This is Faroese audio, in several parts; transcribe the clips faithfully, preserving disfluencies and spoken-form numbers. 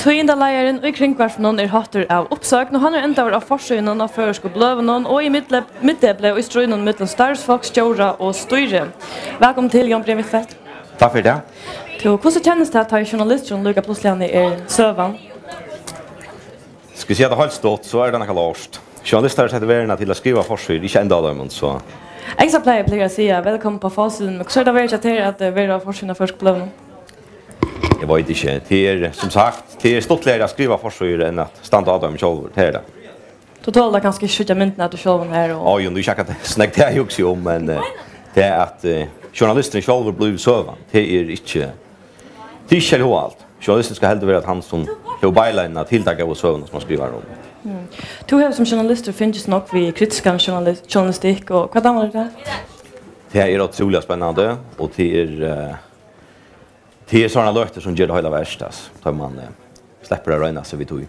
Tíðindaleiðarin í Kringvarpinum er hóttur av uppsøgn, og hann er endaður á forsíðunum á føroysku bløðunum og í miðdepli í stríðnum millum starvsfólk, stjóra og stýri. Vælkomin til, Jón Brian Huitfeldt. Takk fyri tað. Tú, hvussu kennist tað, tá ið journalisturin líka plutsliga er søgan? Skal eg siga tað heilt stutt, so er tað nakað lort. Journalistar eru settir í verðina til at skriva forsíður, ikki enda á teimum, so. Ekstra Blaðið plagar at siga: "Vælkomin upp á forsíðuna", men hvussu er tað verið hjá tær at, eh, vera á forsíðuni av føroysku bløðunum? Eg veit ikki. Tað er, sum sagt, tað er stuttligari at skriva forsíður enn at standa á teimum sjálvur. Tað er tað. Tú tolir kanska ikki síggja myndina av tær sjálvum har og Á, jú, nú er ikki akkurát snakk tað eg hugsi um, men, eh, tað at, eh, journalisturin sjálvur blívur søgan, tað er ikki, tað er ikki serliga hugaligt. Journalisturin skal heldur vera hann, sum hevur beinleiðina til ta góðu søguna, sum hann skrivar um. Mm. Tú hevur sum journalistur fingist nógv við kritiskan journali-, journalistikk, og hvat dámar tær tað? Tað er ótrúliga spennandi, og tað er, eh, tað er sovorðnar løtur, sum ger tað heila vert, altso, tá man, eh, sleppur at royna seg við tí.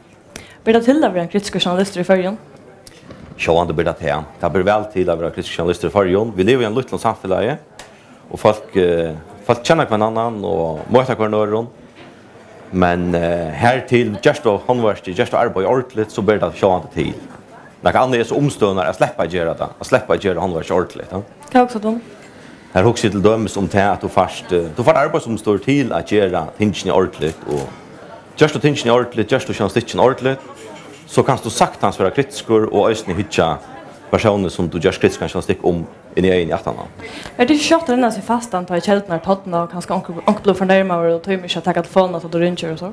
Ber tað til at vera ein kritiskur journalistur í Føroyum? Sjálvandi ber tað til. Tað ber væl til at vera kritiskur journalistur í Føroyum. Vit liva í einum lítlum samfelagi, og fólk, eh, fólk kenna hvønn annan og møta hvørjum øðrum. Men, eh, hartil, gert tú handverkið, gert tú arbeiðið ordentligt, so ber tað sjálvandi til. Nakað annað er so umstøðurnar at sleppa at gera tað, at sleppa at gera handverkið ordentligt, ja. Hvat hugsar tú um? Her hugsi eg til dømis um tað, at tú fært, eh, tú fært arbeiðsumstøður til at gera tingini ordentligt, og gert tú tingini ordentligt, gert tú journalistikkin ordentligt, so kanst tú saktans vera kritiskur og eisini hyggja persóni, sum tú gert kritiskan journalistikk um, inn í eyguni aftaná. Er tað ikki skjótt at renna seg fastan, tá ið keldurnar torna og kanska onkur, onkur blívur fornermaður og tímir ikki at taka telefonina, tá tú ringir og so?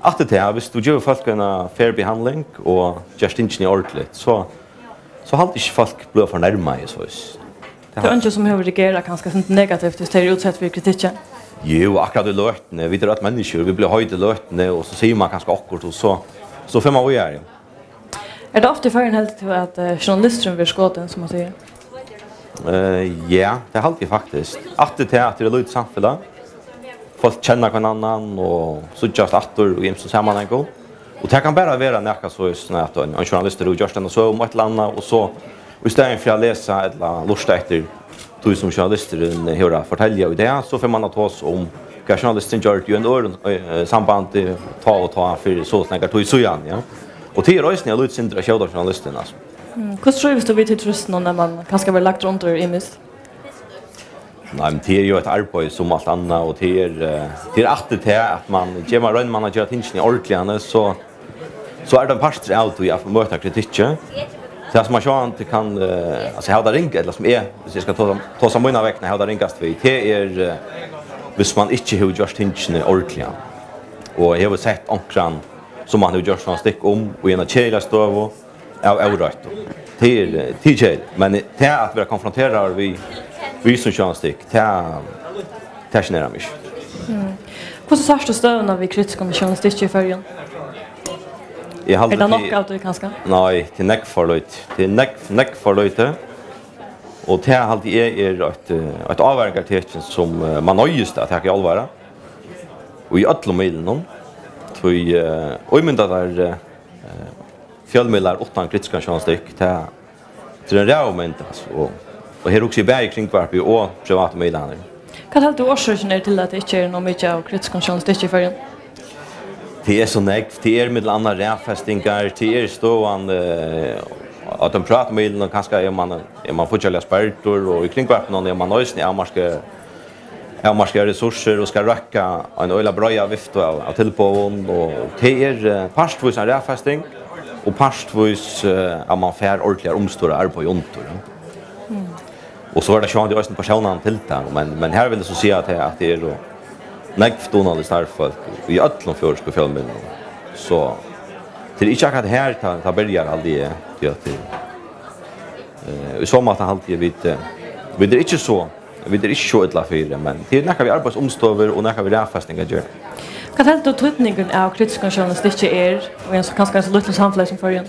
Aftur tað, viss tú gevur fólk eina fair behandling og gert tingini ordentligt, so, so haldi eg ikki fólk blíva fornermað, soleiðis. Tað er eingin, sum hevur reagerað kanska eitt sindur negativt, viss tey eru útsett fyri kritikki? Jú, akkurát í løtuni, vit eru øll menniskjur, vit blíva heit í løtuni, og so sigur man kanska okkurt, og so, so fer man víðari. Er tað ofta í Føroyum, heldur tú, at, eh, journalisturin verður skotin, sum man sigur? Eh, ja, tað haldi eg faktiskt. Aftur tað, at tað er lítið samfelag. Fólk kenna hvønn annan og síggjast aftur í ymsum samanhangum. Og tað kann bara vera nakað, soleiðis at ein, ein journalistur hevur gjørt eina søgu um eitt ella annað, og so í staðin fyri at lesa ella lurta eftir tí, sum journalisturin hevur at fortelja í dag, so fer man at tosa um, hvat journalisturin gjørdi í einum øðrum, eh, sambandi tá og tá fyri so og so langa tíð síðan, ja. Og tað er eisini eitt lítið sindur at skjóta journalistin, altso. Mm, hvussu trívist tú við tí trýstinum, at man kanska verður lagdur undir ymiskt? Nei, men tað er jú eitt arbeiði sum alt annað, og tað er, eh, tað er aftur tað, at man, ger man, roynir man at gera tingini ordiliga, so, so er tað ein partur av tí at møta kritikki. Tað sum man sjálvandi kann, eh, altso, hava tað ring-, ella sum eg, viss eg skal tosa, tosa mína vegna, hava tað ringast við, tað er, eh, viss man ikki hevur gjørt tingini ordiliga, og hevur sett onkran, sum man hevur gjørt journalistikk um, í eina keðiliga støðu, av órøttum. Tað er, eh, tað er keðiligt. Men tað at vera konfronteraður við, við sum journalistikk, tað, tað generar meg ikki. Mm. Hvussu sært tú støðuna við kritiskum journalistikki í Føroyum? Eg haldi Er tað til nokk av tí, kanska? Nei, tað er nógv for lítið. Tað er nógv, nógv for lítið. Og tað haldi eg er eitt, eh, eitt ávaringartekin sum, eh, man noyðist at taka í álvara. Og í øllum miðlunum. Tí, eh, ímynda tær, eh, fjølmiðlar uttan kritiskan journalistikk, tað, tað er ein ræðumynd, altso, og, og her hugsi eg bæði Kringvarpið og privatu miðlarnar. Hvat heldur tú orsøkin er til, at tað ikki er nóg mikið av kritiskum journalistikki í Føroyum? Tað er so nógv, tað er millum annað raðfestingar, tað er støðan, eh, á teimum privatu miðlunum, kanska er man, er man fíggjarliga sperrdur, og í Kringvarpinum er man eisini avmarkaður, avmarkaðar resursir og skal røkka ein øgiliga breiða viftu av, av tilboðum, og tað er, eh, partvís ein raðfesting, og partvís, eh, at man fær ordiliga umstøður at arbeiða undir, ja. Mm. Og so er tað sjálvandi eisini persónarnir til tað, men, men her vil eg so siga at, at tað eru nógv dugnalig starvsfólk í øllum føroysku fjølmiðlunum. So tað er ikki akkurát her, tað, tað byrjar, haldi eg, tí at tað, eh, í so máta haldi eg, vit, eh, vit eru ikki so Vit eru ikki so illa fyri, men tað er nakað við arbeiðsumstøður og nakað við raðfesting at gera. Hvat heldur tú týdningurin av kritiskum journalistikki er, og í ein so, kanska ein so lítlum samfelagi sum Føroyum?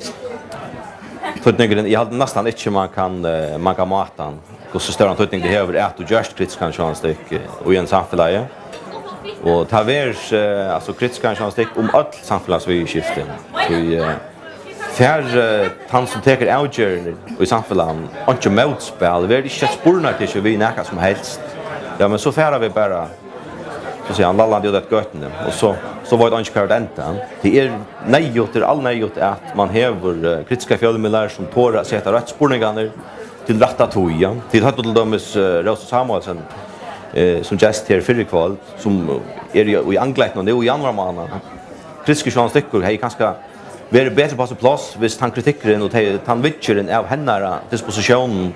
Týdningurin, eg haldi næstan ikki, man kann, eh, man kann máta hann, hvussu stóran týdning tað hevur, at tú gert kritiskan journalistikk, eh, í einum samfelagi. Og tað verður, eh, altso, kritiskan journalistikk um øll samfelagsviðurskifti. Tí, eh, Fær, eh, tann, sum tekur avgerðir í samfelagnum, einki mótspæl, verður ikki sett spurningartekin við nakað sum helst, ja, men so fara vit bara So sigur hann lallandi út eftir gøtuni, og so, so veit eingin, hvar tað endar. Tað er neyðugt, tað er alneyðugt, at man hevur, eh, kritiskar fjølmiðlar, sum tora at seta rættu spurningarnar til rætta tíð, ja. Tit høvdu til dømis, eh, Rósu Samuelsen, eh, sum gest her fyrr í kvøld, sum er í, í andlitinum nú í januar mánað. Kritiskur journalistikkur hevði kanska verið betri upp á sítt pláss, hvis tann kritikkurin og tey, tann viðgerðin av hennara disposisjónum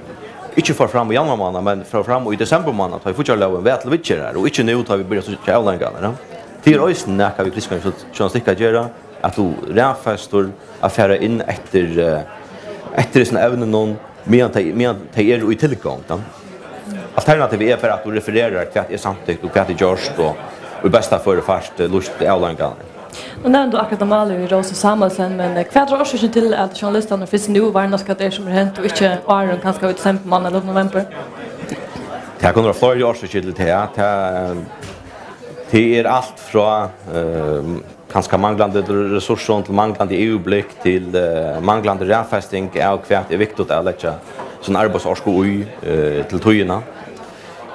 ikki fór fram í januar mánað, men fór fram í desembur mánað, tá ið fíggjarlógin var til viðgerðar, og ikki nú, tá vit byrja at síggja avleiðingarnar, ja. Tað er eisini nakað við kritiskan journalistikk at gera, at tú raðfestir at fara inn eftir, eh, eftir hesum evnunum, meðan tey, meðan tey eru í tilgongd, ja. Alternativið er bara, at tú refererar, hvat er samtykt og hvat er gjørt, og í besta føri fært, eh, lýst avleiðingarnar. Nú nevndi tú akkurát málið við Rósu Samuelsen, men, eh, hvat er orsøkin til, at journalistarnir fyrst nú varnast, hvat er sum er hent, og ikki áðrenn, kanska í desembur mánað ella novembur? Tað kunnu vera fleiri orsøkir til tað. Tað, tað er alt frá, eh, kanska manglandi resursum til manglandi yvirblikk til, eh, manglandi raðfesting av, hvat er viktigt at leggja sína arbeiðsorku í, eh, til tíðina.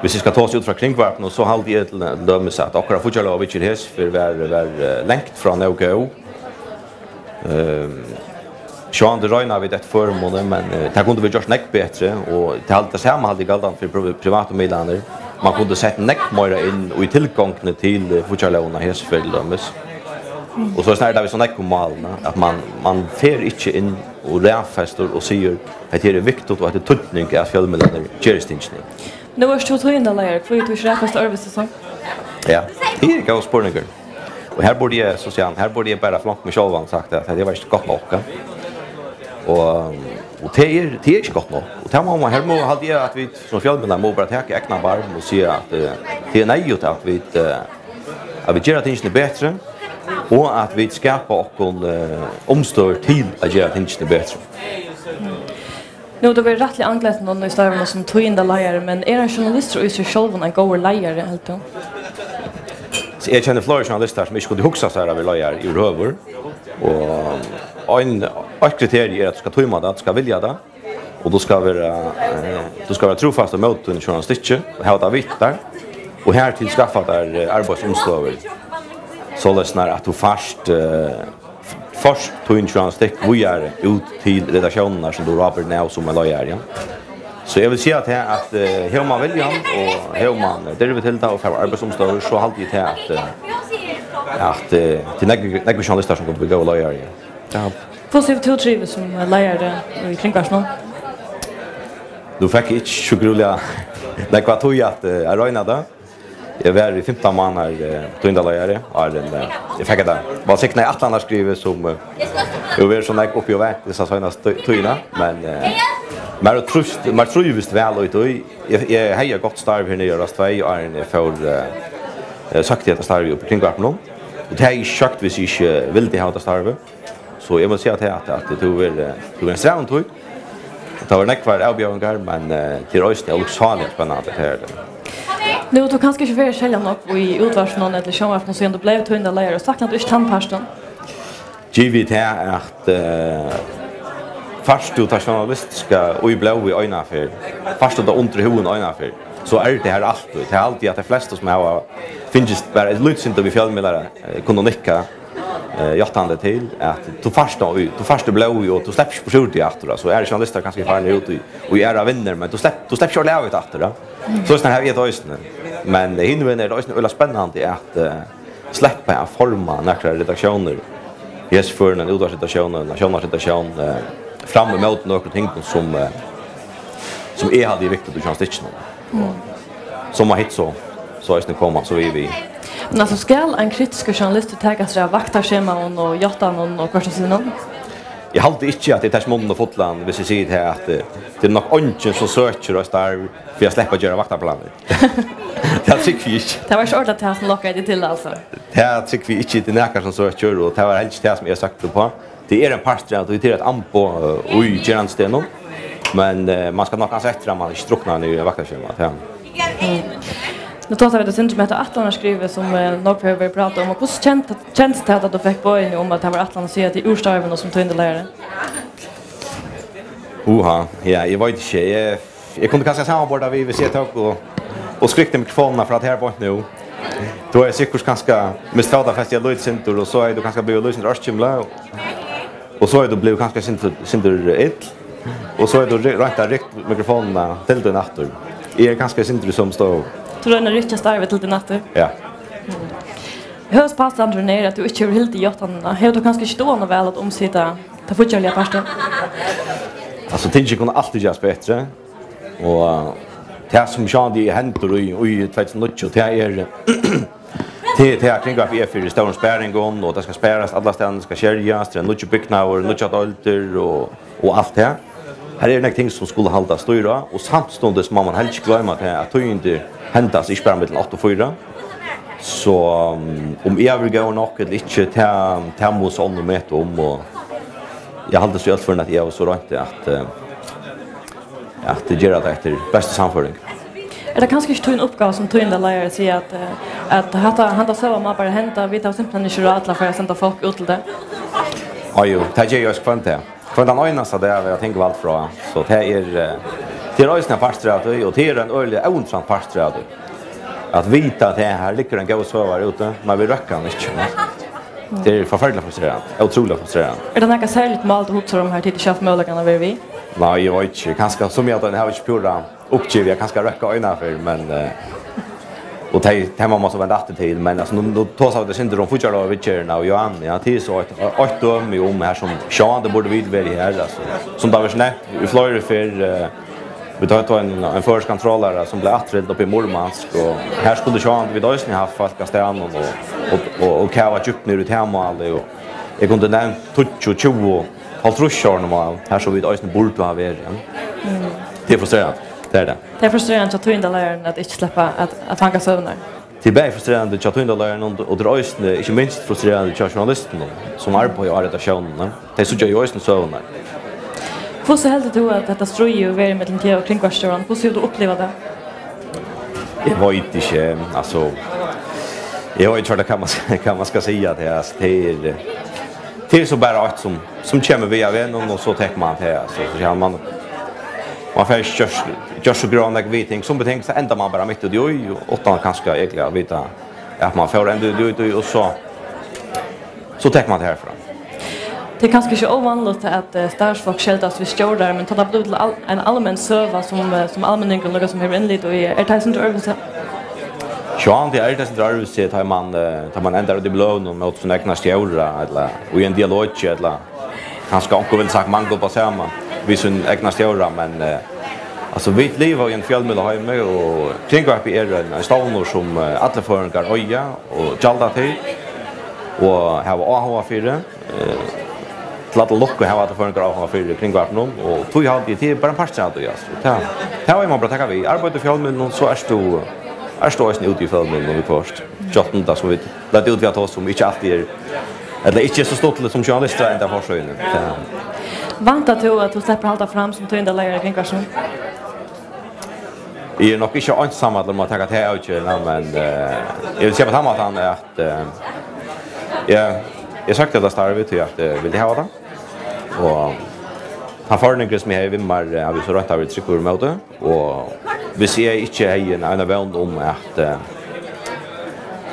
Hvis eg skal tosa út frá Kringvarpinum, so haldi eg til, til dømis, at okkara fíggjarlógarviðgerð hesa ferð var, var, eh, langt frá nóg góð. Ehm, sjálvandi royna vit eftir førimuni, men, eh, tað kundi verið gjørt nógv betri, og tað hald-, tað sama haldi eg galdandi fyri pri-, privatu miðlarnar. Man kundi sett nógv meira inn í tilgongdini til, eh, fíggjarlógina hesa ferð til dømis. Og so er tað við so nógv um málini, at man, man fer ikki inn og raðfestir og sigur, hetta her er viktigt, og hetta er týdning, at fjølmiðlarnir gera tingini. Nú ert tú tíðindaleiðari, hví tú ikki raðfestir øðrvísi so? Ja, tað er góður spurningur. Og her burdi eg, so sigur hann, her burdi eg bara flonkt meg sjálvan og sagt, at hetta var ikki gott nokk, ja. Og, og tað er, tað er ikki gott nokk. Og tað má man, her má, haldi eg, at vit sum fjølmiðlar má bara taka egnan barm og siga, at, eh, tað er neyðugt, at vit, eh, at vit gera tingini betri, og at vit skapa okkum, eh, umstøður til at gera tingini betri. Nú hevur tú verið rættiliga andlitin í starvinum sum tíðindaleiðari, men er ein journalistur í seg sjálvum ein góður leiðari, heldur tú? So eg kenni fleiri journalistar, sum ikki kundu hugsa sær at vera leiðari yvirhøvur. Og ein, eitt kriterium er, at tú skalt tíma tað, tú skalt vilja tað, og tú skalt vera, eh, tú skalt vera trúfastur móti tínum journalistikki og hava tað við tær. Og hertil skaffa tær, eh, arbeiðsumstøður, soleiðis at tú fært, eh, fært tín journalistikk víðari út til redaktiónirnar, sum tú hevur ábyrgdina av sum ein leiðari, ja. So eg vil siga tað, at, eh, hevur man viljan, og hevur man, eh, dirvi til tað, og fær arbeiðsumstøður, so haldi eg tað, at, eh, at, eh, tað eru nógvir, nógvir journalistar, sum kunnu blíva góðir leiðarar, ja. Ja. Hvussu hevur tú trivist sum leiðari í Kringvarpinum? Nú fekk eg ikki so grúiliga nógva tíð at, eh, at royna tað. Eg var í fimtan mánaðir, eh, tíðindaleiðari, áðrenn, eh, eg fekk hetta vælsignaða ætlanarskriv, sum, eh, hevur verið so nógv uppi og vent hesa seinastu tí-, tíðina, men, eh, mær er trívst, mær trívist væl í tí. Eg, eg hevði eitt gott starv her niðri á Rás tvey, áðrenn eg fór, eh, eh, søkti hetta starvið uppi í Kringvarpinum. Og tað hevði eg ikki søkt, hvis eg ikki vildi hava hetta starvið. So eg má siga tað, at, at tú verður, eh, tú verður ein strævin tíð. Og tað vóru nógvar avbjóðingar, men, eh, tað er eisini ólukksáliga spennandi, tað er tað. Nú, tú kanska ikki verður serliga nógv í útvarpinum ella sjónvarpinum, síðan tú bleiv tíðindaleiðari, og saknar tú ikki tann partin? Givið tað, at, eh, fært tú tað journalistiska í blóðið eina ferð, fært tú tað undir húðina eina ferð, so er tað har altíð. Tað haldi eg, at tey flestu, sum hava fingist bara eitt lítið sindur við fjølmiðlar, eh, kunnu nikka, eh, játtandi til, at tú fært tað í, tú fært tað í blóðið, og tú sleppur ikki burtur úr tí aftur, altso. Eru journalistar kanska farnir út í, í aðrar vinir, men tú slepp-, tú sleppur ikki ordiliga av við tað aftur, ja. So er tað her, er tað eisini. Men, eh, hinvegin er tað eisini øgiliga spennandi at, eh, sleppa at forma nakrar redaktiónir. Í hesum førum ein útvarpsredaktión og ein sjónvarpsredaktión, eh, fram ímóti nøkrum tingum, sum, eh, sum eg haldi er viktigt í journalistikkinum. Og sum man hitt so, so eisini koma so við, við. Men altso, skal ein kritiskur journalistur taka sær av vaktarskjemaum og játtanum og hvørt sinum? Eg haldi ikki, at eg taki munnin ov fullan, hvis eg sigi tað, at, eh, tað er nokk eingin, sum søkir eitt starv fyri at sleppa at gera vaktarplanir. Tað trúgvi eg ikki. Tað var ikki ordiliga tað, sum lokkaði teg til, altso? Tað trúgvi eg ikki, tað er nakar, sum søkir, og tað var helst ikki tað, sum eg søkti uppá. Tað er ein partur av tí, tað er eitt amboð, eh, í gerandisdegnum, men, eh, man skal nokk ansa eftir, at man ikki druknar niðri í vaktarskjema, tað. Mm. Nú tosa vit eitt sindur um hetta ætlanarskriv, sum, eh, nógv hevur verið prátað um, og hvussu kent-, kendist tað, at tú fekk boðini um, at tað var ætlan at siga teg úr starvinum sum tíðindaleiðari? Uha, ja, eg veit ikki. Eg, eg kundi kanska samanborið við, hvis eg tók og, og skrúddi mikrofonina frá tær beint nú. Tú hevði sikkurt kanska mist fótafestið eitt lítið sindur, og so hevði tú kanska blivið eitt lítið sindur ørkymlað, og so hevði tú blivið kanska sindur, sindur ill, og so hevði tú ri-, roynt at rykt mikrofonina til tín aftur. Eg eri kanska eitt sindur í somu støðu. Tú roynir at rykja starvið til tín aftur? Ja. Høvuðspástrandurin er, at tú ikki hevur hildið játtanina. Hevur tú kanska ikki dugað nóg væl at umsita tað fíggjarliga partin? Altso, tingini kunnu altíð gerast betri. Og, eh, tað, sum sjálvandi hendir í, í tvey túsund og níggju, tað er, tað er tað, at Kringvarpið er fyri stórum sparingum, og tað skal sparast allastaðni, skal skerjast, tað er nýggir bygnaðir, nýggjar deildir og, og alt tað. Her eru nógv ting, sum skulu haldast stýr á, og samstundis má man helst ikki gloyma tað, at tíðindi hendast ikki bara millum átta og fýra. So, um, um eg havi verið góður nokk ella ikki, tað, tað mugu so onnur meta um, og eg haldi so í øllum førum, at eg havi so roynt at, eh, at gera tað eftir bestu sannføring. Er tað kanska ikki tín uppgáva sum tíðindaleiðari at siga, at, eh, at hatta, handa søgan má bara henda, vit hava simpelthen ikki ráð til at fara at senda fólk út til tað? Á jú, tað geri eg eisini hvønn dag. Hvønn tann einasta dag verða tingvald frá, so tað er, eh, tað er eisini ein partur av tí, og tað er ein øgiliga óinteressant partur av tí. At vita at her, her liggur ein góð søga har úti, men vit røkka hana ikki. Tað er forferdiliga frustrerandi, ótrúliga frustrerandi. Er tað nakað serligt mál, tú hugsar um, har tit ikki havt møguleikan at vera við? Nei, eg veit ikki. Kanska sum eg, at eg havi ikki púra uppgivið, eg kanska røkka eina ferð, men, eh, og tey, tey má man so venda aftur til, men, altso, nú, nú tosa vit eitt sindur um fíggjarlógarviðgerðina og Johan, ja, tað er so eitt, eitt dømi um her, sum sjálvandi burdi vit verið her, altso, sum tað var nevnt í fleiri ferð, eh, vit høvdu ein, ein føroyskan trolara, sum bleiv afturhildin uppi í Murmansk, og her skuldu sjálvandi vit eisini havt fólk á staðnum og, og, og, og kava djúpt niður í tað málið, og eg kundi nevnt tíggju, tjúgu, hálvtrýss ár nú, her sum vit eisini burdu ha verið, ja. Mm. Tað er frustrerandi, tað er tað. Tað er frustrerandi hjá tíðindaleiðaranum at ikki sleppa at, at fanga søgurnar. Tað er bæði frustrerandi hjá tíðindaleiðaranum og, og tað er eisini, ikki minst, frustrerandi hjá journalistunum, sum arbeiða á redaktiónini. Tey síggja jú eisini søgurnar. Hvussu heldur tú, at hetta stríðið hevur verið millum teg og kringvarpsstjóran? Hvussu hevur tú upplivað tað? Eg veit ikki, altso, eg veit ikki, hvat man skal, hvat man skal siga til, altso, tað er, tað er so bara eitt sum, sum kemur við av vegnum, og so tekur man tað, altso, so, ja, man, man fær ikki gjørt, gjørt so grónleik við ting, sum beting, so endar man bara mitt úti í, og uttan kanska egentliga at vita, at man fór enda úti í, og so, so tekur man tað herfrá. Tað er kanska ikki óvanligt, at, eh, starvsfólk skeldast við stjórar, men tá tað blívur til al-, ein almenn søga, sum, eh, sum almenningurin líka sum hevur innlit í, er tað eitt sindur øðrvísi? Sjálvandi er tað eitt sindur øðrvísi, tá man, eh, tá man endar úti í bløðunum móti sín egna stjóra, ella í ein dialogi, ella kanska onkur vil sagt mangul uppá sama við sín egna stjóra, men, eh, altso, vit liva í ein fjølmiðlaheimi, og Kringvarpið er ein, ein stovnur, sum, eh, allir føroyingar eiga og gjalda til og hava áhuga fyri. Eh, til alla lukku hava allir føroyingar áhuga fyri Kringvarpinum, og tí haldi eg, tað er bara ein partur av tí, altso. Tað, tað eigur man bara taka við. Arbeiðir tú í fjølmiðlum, so ert tú, ert tú eisini úti í fjølmiðlum viðhvørt. Sjálvt um tað, sum vit løgdu út við at tosa um, ikki altíð er, ella ikki er so stuttligt, sum journalistar enda forsøgini. Tað Væntar tú, at tú sleppur halda fram sum tíðindaleiðari í Kringvarpinum? Eg eri nokk ikki einsamallur um at taka ta avgerðina, men, eh, eg vil siga á tann mátan, at, eh, eg, eg søkti hetta starvið, tí at eg vildi hava tað. Og tann forningurin, sum eg hevði við mær, eh, havi eg so roynt at vera tryggur ímóti. Og hvis eg ikki hevði eina, eina vón um at, eh,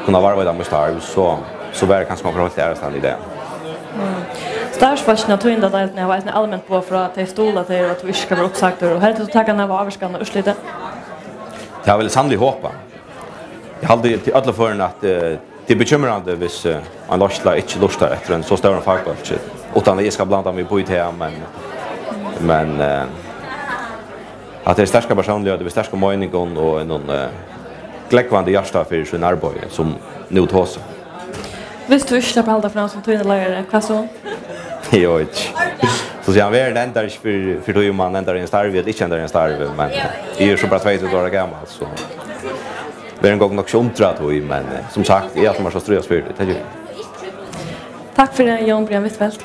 kunna varðveita mítt starv, so, so var eg kanska onkur heilt aðrastaðni í dag. Mm. Starvsfólkini á tíðindadeildini hava eisini alment boðað frá, at tey stuðla tær, og at tú ikki skal vera uppsagdur, og heldur tú, tað kann hava ávirkan á úrslitið? Tað vil eg sanniliga hopa. Eg haldi í øllum førum, at, eh, tað er bekymrandi, hvis, eh, ein leiðsla ikki lurtar eftir einum so stórum fakbólki, uttan at eg skal blanda meg upp í tað, men, men, eh, at tað er sterkar persónligheitir við sterkum meiningum og einum, eh, glógvandi hjarta fyri sín arbeiði, sum nú tosa. Viss tú ikki sleppur halda fram sum tíðindaleiðari, hvat so? Eg veit ikki. So siga, verðin endar ikki fyri, fyri tí um man endar í einum starvi ella ikki endar í einum starvi, men, eh, eg eri so bara tveyogtretivu ára gamal, so verðin gongur nokk ikki undir tí, men, eh, sum sagt, eg ætli mær so at stríðast fyri tí, tað geri eg. Takk fyri, Jón Brian Huitfeldt.